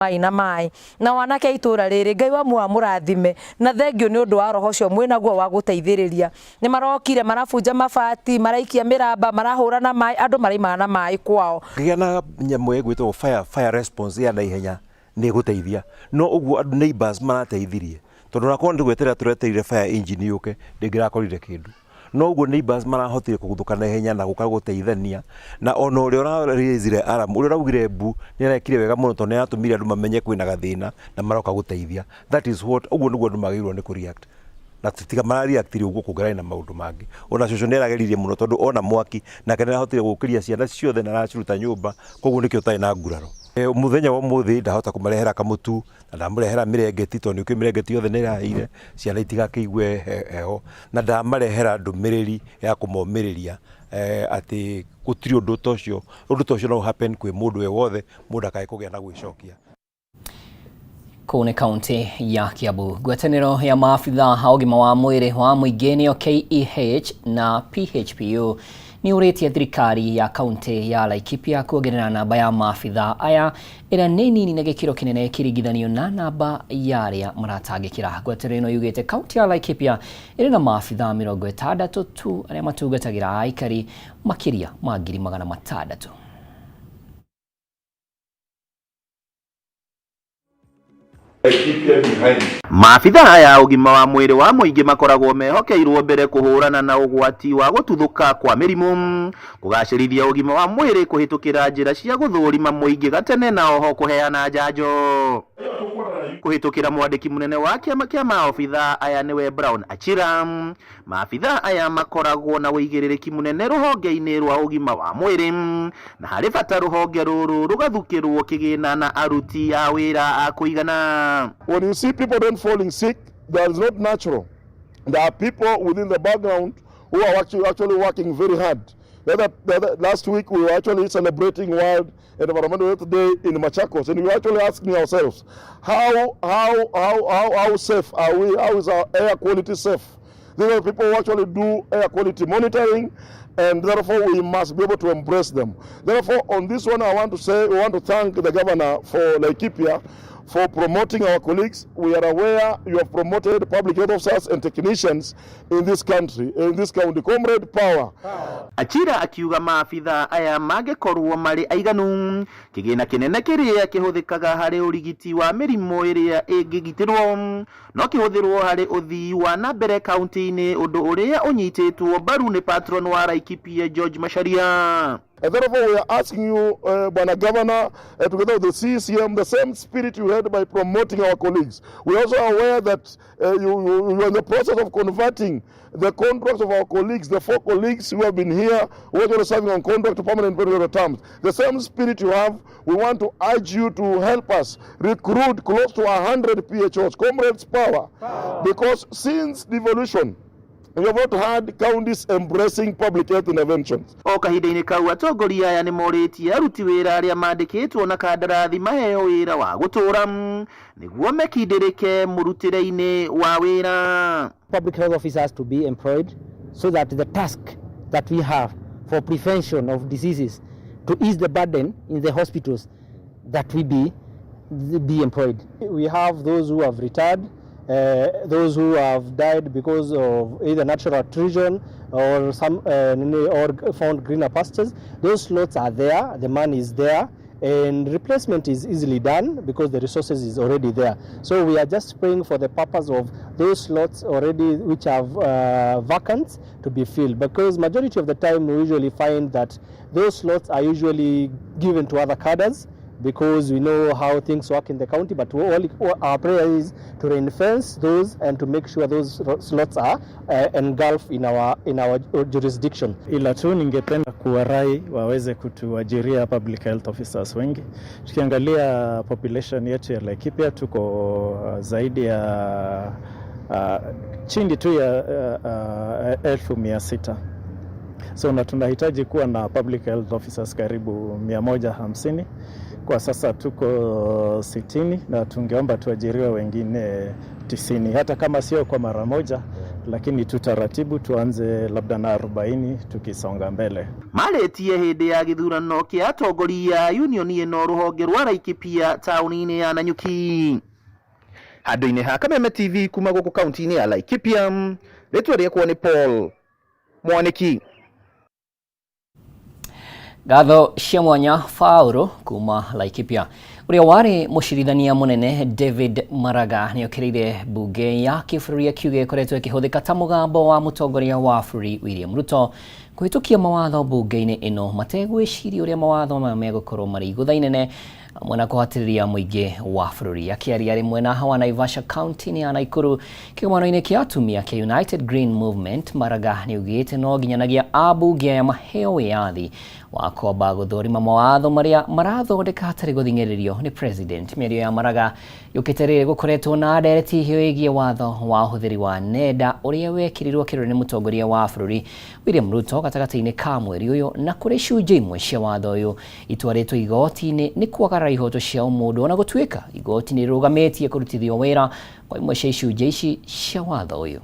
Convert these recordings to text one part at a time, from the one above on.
Mai na mai na wanake a itũra rĩrĩ, Ngai wa muoyo amũrathime na thengiũ nĩ ũndũ wa roho ũcio mwĩnaguo wa gũteithĩrĩria. Nĩ marokire marabunja mabati, maraikia mĩramba, marahũra na maĩ, andũ maraimaga na maĩ kwao. Ngĩgĩa na nyamũ ĩgwĩtwo fire response ya naihenya nĩ ĩgũteithia. No ũguo andũ neighbors marateithirie, tondũ onakorwo nĩ gweterera tũretereire fire engine yũke, ndĩngĩrakorire kĩndũ. No ũguo neighbors marahotire kũguthũka naihenya na gũka gũteithania, na ona ũrĩa ũra raise alarm, ũrĩa ũraugire mbu nĩ arekire wega mũno tondũ nĩ aratũmire andũ mamenye kwĩna gathĩna na maroka gũteithia. That is what, ũguo nĩguo andũ magĩrĩirwo nĩ kũ react. Na tiga mara react ũguo kũngĩrarĩ na maũndũ mangĩ. Ona cũcũ nĩ arageririe mũno tondũ ona mwaki nake nĩ arahotire gũkĩria ciana ciothe na araciruta nyũmba, koguo nĩkĩo ũtarĩ na nguraro. Mũthenya wa ũmũthĩ ndahota kũmarehera kamũtu na ndamũrehera mĩrengeti tondũ nĩ ũkĩũĩ mĩrengeti yothe nĩ ĩrahĩire, ciana itigakĩigue heho, na ndamarehera ndũmĩrĩri ya kũmomĩrĩria atĩ gũtirĩ ũndũ ta ũcio, ũndũ ta ũcio no happen kwĩ mũndũ we wothe, mũndũ ndakae kũgĩa na gwĩcokia. Kũu nĩ kaunti ya Kiambu. Ngwatanĩro ya maabitha a ũgima wa mwĩrĩ wa mũingĩ nĩyo KEH na PHPU nĩ ũrĩtie thirikari ya kaunti ya Laikipia kuongerera namba ya maabitha aya ĩrĩa nĩ nini na gĩkĩro kĩnene ĩkĩringithanio na namba ya arĩa maratangĩkĩra. Ngwatanĩro ĩno yugĩte kaunti ya Laikipia ĩrĩ na maabitha 60 tu arĩa matungatagĩra aikari makĩria ma 600,000. Maabitha aya a ũgima wa mwĩrĩ wa mũingĩ makoragwo mehokeirwo mbere kũhũrana na ũgwati wa gũtuthũka kwa mĩrimũ, kũgacĩrithia ũgima wa mwĩrĩ kũhĩtũkĩra njĩra cia gũthũrima mũingĩ gatene na oho kũheana njanjo. Kũhĩtũkĩra mwandĩki mũnene wa kĩama kĩa maobitha aya nĩwe Brown Achira, maabitha aya makoragwo na ũigĩrĩrĩki mũnene rũhonge-inĩ rwa ũgima wa mwĩrĩ na harĩ bata rũhonge rũrũ rũgathukĩrwo kĩgĩna na aruti a wĩra a kũigana. When you see people don't falling sick, that is not natural. There are people within the background who are actually working very hard. Last week we were actually celebrating World Environmental Health Day in Machakos, and we were actually asking ourselves, how safe are we? How is our air quality safe? These are people who actually do air quality monitoring, and therefore we must be able to embrace them. Therefore, on this one, I want to say we want to thank the governor for Laikipia for promoting our colleagues. We are aware you have promoted public health officers and technicians in this country, in this county. Comrade, power. Achira akiuga maabitha aya mangĩkorwo marĩ aiganu kĩgĩna kĩnene kĩrĩa kĩhũthĩkaga harĩ ũrigiti wa mĩrimũ ĩrĩa ĩngĩgitĩrwo no kĩhũthĩrwo harĩ ũthii wa na mbere kaunti-inĩ, ũndũ ũrĩa ũnyitĩtwo mbaru nĩ patron wa Laikipia George Macharia. And therefore, we are asking you, Bwana Governor, together with the CCM, the same spirit you had by promoting our colleagues. We are also aware that you are in the process of converting the contracts of our colleagues, the four colleagues who have been here, who are serving on contract to permanent period terms. The same spirit you have, we want to urge you to help us recruit close to 100 PHOs, comrades, power. Power. Because since devolution, we have not had counties embracing public health interventions. O kahinda-inĩ kau atongoria aya nĩ morĩtie aruti wĩra arĩa mandĩkĩtwo na kandarathi maheo wĩra wa gũtũũra nĩguo mekindĩrĩke mũrutĩre-inĩ wa wĩra. Public health officers to be employed so that the task that we have for prevention of diseases, to ease the burden in the hospitals, that we be employed. We have those who have retired, those who have died because of either natural attrition or some or found greener pastures. Those slots are there, the money is there, and replacement is easily done because the resources is already there. So we are just praying for the purpose of those slots already which have vacant to be filled, because majority of the time we usually find that those slots are usually given to other cadres, because we know how things work in the county. But all our prayer is to reinforce those and to make sure those slots are engulfed in our jurisdiction. Ila tu ningependa kuwarai waweze kutuajiria public health officers wengi. Tukiangalia population yetu ya Laikipia tuko zaidi ya chini tu ya 600,000. So na tunahitaji kuwa na public health officers karibu 150. Kwa sasa tuko 60 na tungeomba tuajiriwe wengine 90, hata kama sio kwa mara moja, Lakini tu taratibu tuanze labda na 40 tukisonga mbele. Marĩtie hĩndĩ ya gĩthurano kĩa atongoria a union ĩno rũhonge rwa Laikipia taũni-inĩ ya Nanyuki. Handũ-inĩ ha Kameme TV kuma gũkũ kaunti-inĩ ya Laikipia, rĩtwa rĩakwa nĩ Paul Mwaniki. Ngatho cia mwanya Paulo kuma Laikipia. Ũrĩa warĩ mũcirithania mũnene David Maraga nĩokĩrĩire mbunge ya kĩbũrũri akiuga ĩkoretwo ĩkĩhũthĩka ta mũgambo wa mũtongoria wa bũrũri William Ruto kũhĩtũkia mawatho mbunge-inĩ ĩno mategwĩciria ũrĩa mawatho maya megũkorwo marĩ igũtha inene hamwe na kũhatĩrĩria mũingĩ wa bũrũri. Akĩaria arĩ mwena wa Naivasha kaunti-inĩ ya Nakuru kĩgomano-inĩ kĩa atumia kĩa United Green Movement, Maraga nĩaugĩte no nginyanagia ambunge aya maheo wĩyathi wa kwamba gũthũrima mawatho marĩa marathondeka hatarĩ gũthing'ĩrĩrio nĩ president. Mĩario ya Maraga yũkĩte rĩrĩ gũkoretwo na ndereti hiũ ĩgiĩ watho wa ũhũthĩri wa nenda ũrĩa wekĩrirwo kĩrore nĩ mũtongoria wa bũrũri William Ruto gatagatĩ-inĩ ka mweri ũyũ, na kũrĩ icunjĩ imwe cia watho ũyũ itwarĩtwo igoti-inĩ nĩ kwagarara ihoto cia ũmũndũ, ona gũtuĩka igoti nĩ rĩrũgamĩtie kũrutithio wĩra kwa imwe cia icunjĩ ici cia watho ũyũ.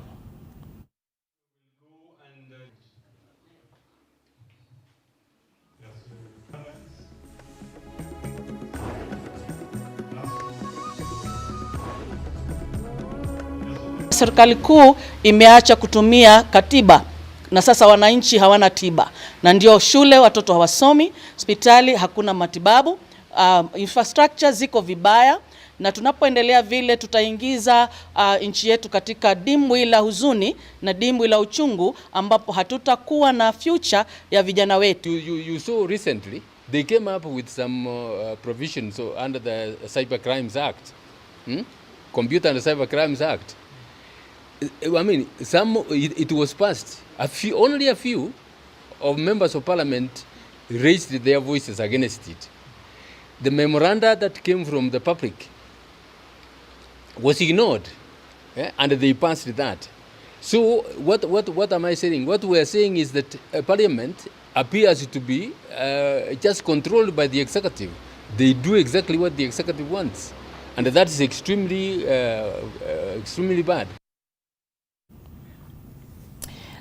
Serikali kuu imeacha kutumia katiba na sasa wananchi hawana tiba, na ndio shule watoto hawasomi, hospitali hakuna matibabu, infrastructure ziko vibaya, na tunapoendelea vile tutaingiza nchi yetu katika dimbwi la huzuni na dimbwi la uchungu, ambapo hatutakuwa na future ya vijana wetu. You saw recently they came up with some provisions under the Cyber Crimes Act, Computer and Cyber Crimes Act. I mean, it was passed. Only a few of members of parliament raised their voices against it. The memoranda that came from the public was ignored, and they passed that. So what am I saying? What we are saying is that parliament appears to be just controlled by the executive. They do exactly what the executive wants, and that is extremely, extremely bad.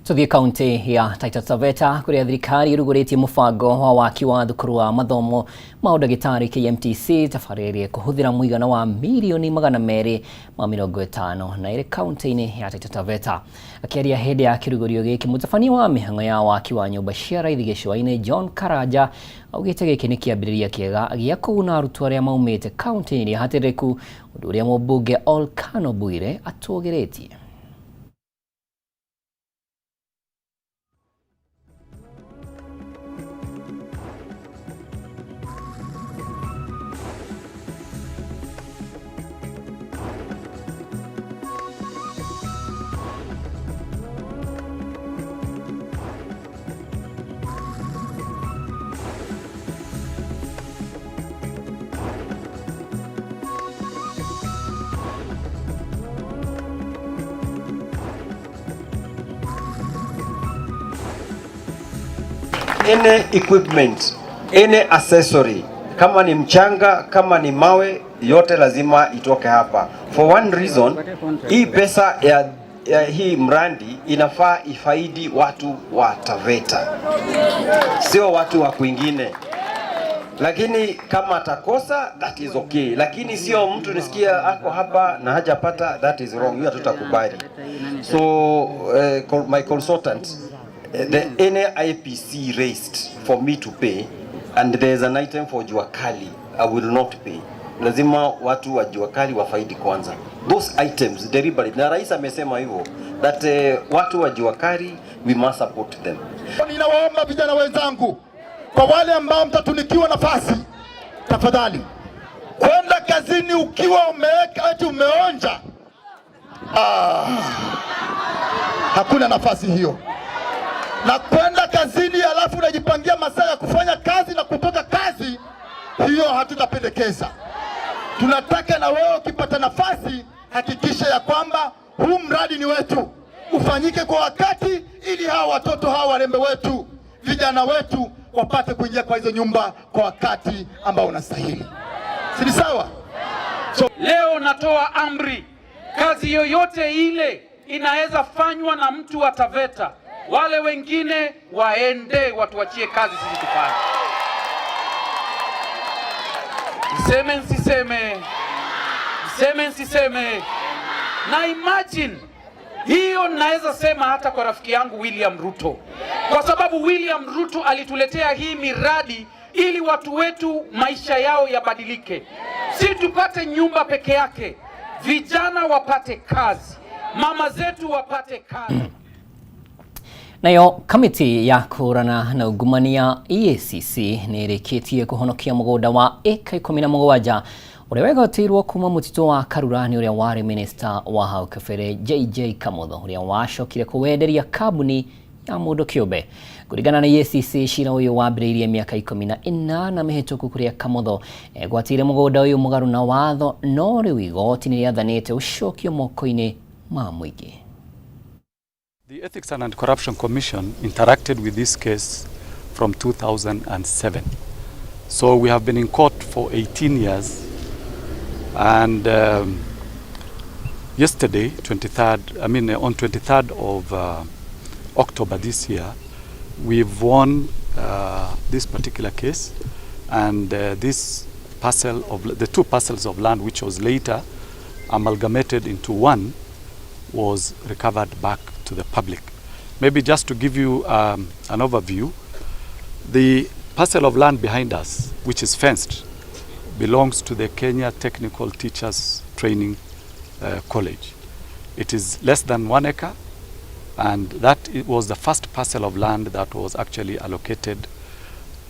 Tuthiĩ kaunti ya Taita Taveta kũrĩa thirikari ĩrugũrĩtie mũbango wa waki wa thukuru wa mathomo ma ũndagĩtarĩ KMTC tabarĩra ĩrĩa ĩkũhũthĩra mũigana wa mirioni 252 kaunti-inĩ ya Taita Taveta. Akĩaria hĩndĩ ya kĩrugũrio gĩkĩ, mũtabania wa mĩhang'o ya waki wa nyũmba cia raithi gĩcũa-inĩ John Karanja augĩte gĩkĩ nĩ kĩambĩrĩria kĩega gĩa kũguna arutwo arĩa maumĩte kaunti iria hatĩrĩku, ũndũ ũrĩa mũmbunge Olkano Bwire atũgĩrĩtie. Any equipment, any accessory, kama ni mchanga, kama ni mawe, yote lazima itoke hapa. For one reason, hii pesa ya hii mradi inafaa ifaidi watu wa Taveta, sio watu wa kwingine. Lakini kama atakosa, that is okay. Lakini sio mtu nisikia ako hapa na hajapata, that is wrong. Hiyo hatutakubali. So my consultant, the any IPC raised for me to pay, and there is an item for Jua Kali, I will not pay. Lazima watu wa Jua Kali wafaidi kwanza. Those items deliberately. Na rais amesema hivyo that watu wa Jua Kali we must support them. Ninawaomba vijana wenzangu, kwa wale ambao mtatunikiwa nafasi, tafadhali kwenda kazini ukiwa umeweka eti umeonja, hakuna nafasi hiyo. Na kwenda kazini alafu unajipangia masaa ya kufanya kazi na kutoka kazi, hiyo hatutapendekeza. Tunataka na wewe ukipata nafasi hakikisha ya kwamba huu mradi ni wetu, ufanyike kwa wakati, ili hawa watoto hawa warembe wetu, vijana wetu wapate kuingia kwa hizo nyumba kwa wakati ambao unastahili. Si ni sawa? So, leo natoa amri, kazi yoyote ile inaweza fanywa na mtu wa Taveta, wale wengine waende watuachie kazi sisi tufanye. Niseme nsiseme? Niseme nsiseme? Na imagine hiyo naweza sema hata kwa rafiki yangu William Ruto, kwa sababu William Ruto alituletea hii miradi ili watu wetu maisha yao yabadilike, si tupate nyumba peke yake, vijana wapate kazi, mama zetu wapate kazi. Nayo kamiti ya kũhũrana na ungumania EACC nĩ ĩrĩkĩtie kũhonokia mũgũnda wa ĩka 17 ũrĩa wegwatĩirwo kuma mũtitũ wa Karura nĩ ũrĩa warĩ minista wa hau kabere JJ Kamotho, ũrĩa wacokire kũwenderia kambuni ya mũndũ kĩũmbe. Kũringana na EACC, cira ũyũ wambĩrĩirie mĩaka 18 mĩhĩtũku kũrĩa Kamotho egwatĩire mũgũnda ũyũ mũgarũ na watho, no rĩu igoti nĩ rĩathanĩte ũcokio moko-inĩ ma mũingĩ. The Ethics and Anti-Corruption Commission interacted with this case from 2007. So we have been in court for 18 years, and yesterday, 23rd, I mean on 23rd of October this year, we've won this particular case, and this parcel of the two parcels of land, which was later amalgamated into one, was recovered back to the public. Maybe just to give you an overview, the parcel of land behind us, which is fenced, belongs to the Kenya Technical Teachers Training College. It is less than 1 acre, and that it was the first parcel of land that was actually allocated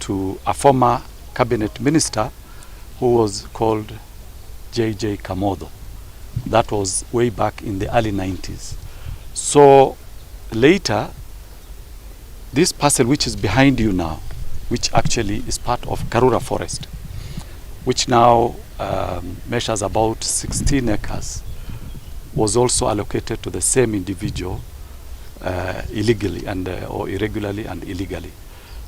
to a former cabinet minister who was called JJ Kamotho. That was way back in the early 90s. So later, this parcel which is behind you now, which actually is part of Karura Forest, which now measures about 16 acres, was also allocated to the same individual illegally and or irregularly and illegally.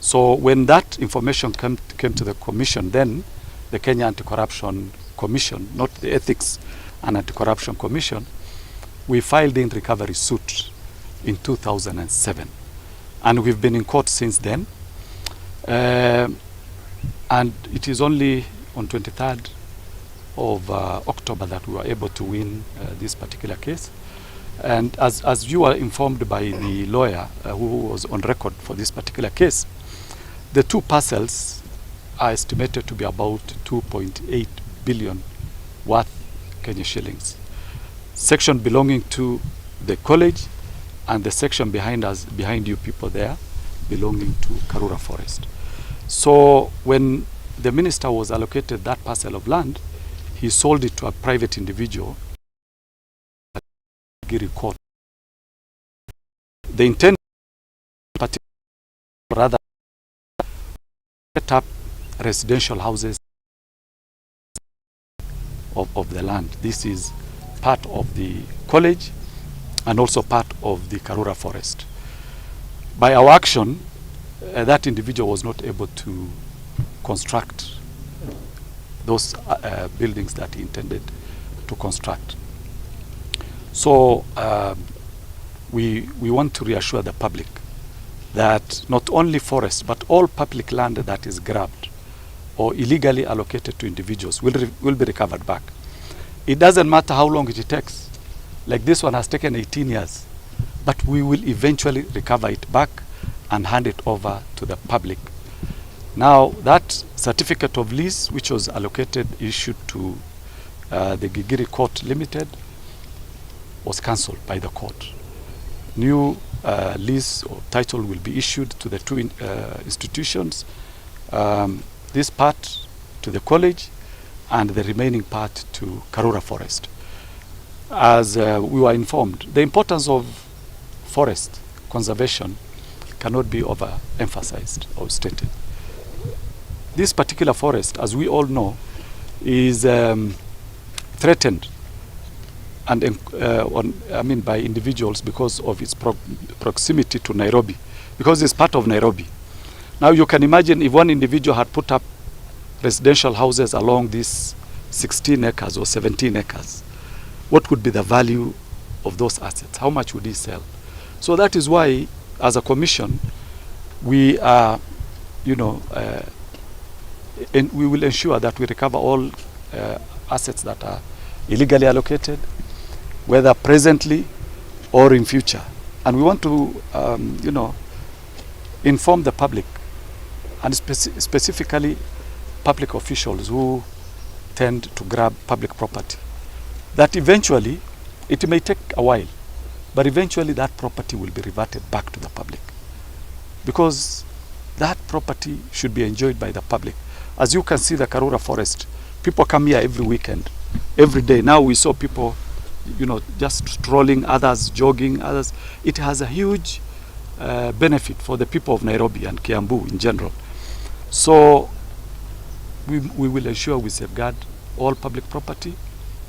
So when that information came to the commission, then the Kenya Anti-Corruption Commission, not the Ethics and Anti-Corruption Commission, we filed in recovery suit in 2007, and we've been in court since then. And it is only on 23rd of October that we were able to win this particular case. And as you are informed by the lawyer who was on record for this particular case, the two parcels are estimated to be about 2.8 billion worth Kenya shillings. Section belonging to the college and the section behind us, behind you people there, belonging to Karura Forest. So when the minister was allocated that parcel of land, he sold it to a private individual at Giri Court. The intent, rather, set up residential houses of the land. This is part of the college and also part of the Karura Forest. By our action, that individual was not able to construct those buildings that he intended to construct. So we want to reassure the public that not only forest, but all public land that is grabbed or illegally allocated to individuals will be recovered back. It doesn't matter how long it takes. Like this one has taken 18 years, but we will eventually recover it back and hand it over to the public. Now, that certificate of lease, which was allocated, issued to the Gigiri Court Limited, was cancelled by the court. New lease or title will be issued to the two institutions, this part to the college and the remaining part to Karura Forest. As we were informed, the importance of forest conservation cannot be overemphasized or stated. This particular forest, as we all know, is threatened and by individuals because of its proximity to Nairobi, because it's part of Nairobi. Now you can imagine if one individual had put up residential houses along these 16 acres or 17 acres, what would be the value of those assets? How much would he sell? So that is why, as a commission, we are, you know, and we will ensure that we recover all assets that are illegally allocated, whether presently or in future. And we want to, inform the public, and specifically public officials who tend to grab public property, that eventually, it may take a while, but eventually that property will be reverted back to the public, because that property should be enjoyed by the public. As you can see, the Karura Forest, people come here every weekend, every day. Now we saw people, just strolling, others jogging, others. It has a huge benefit for the people of Nairobi and Kiambu in general. So we will ensure we safeguard all public property.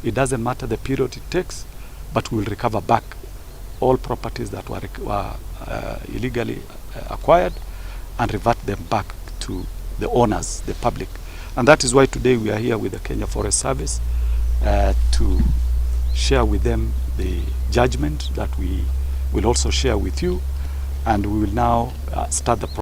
It doesn't matter the period it takes, but we will recover back all properties that were illegally acquired and revert them back to the owners, the public. And that is why today we are here with the Kenya Forest Service to share with them the judgment that we will also share with you, and we will now start the process.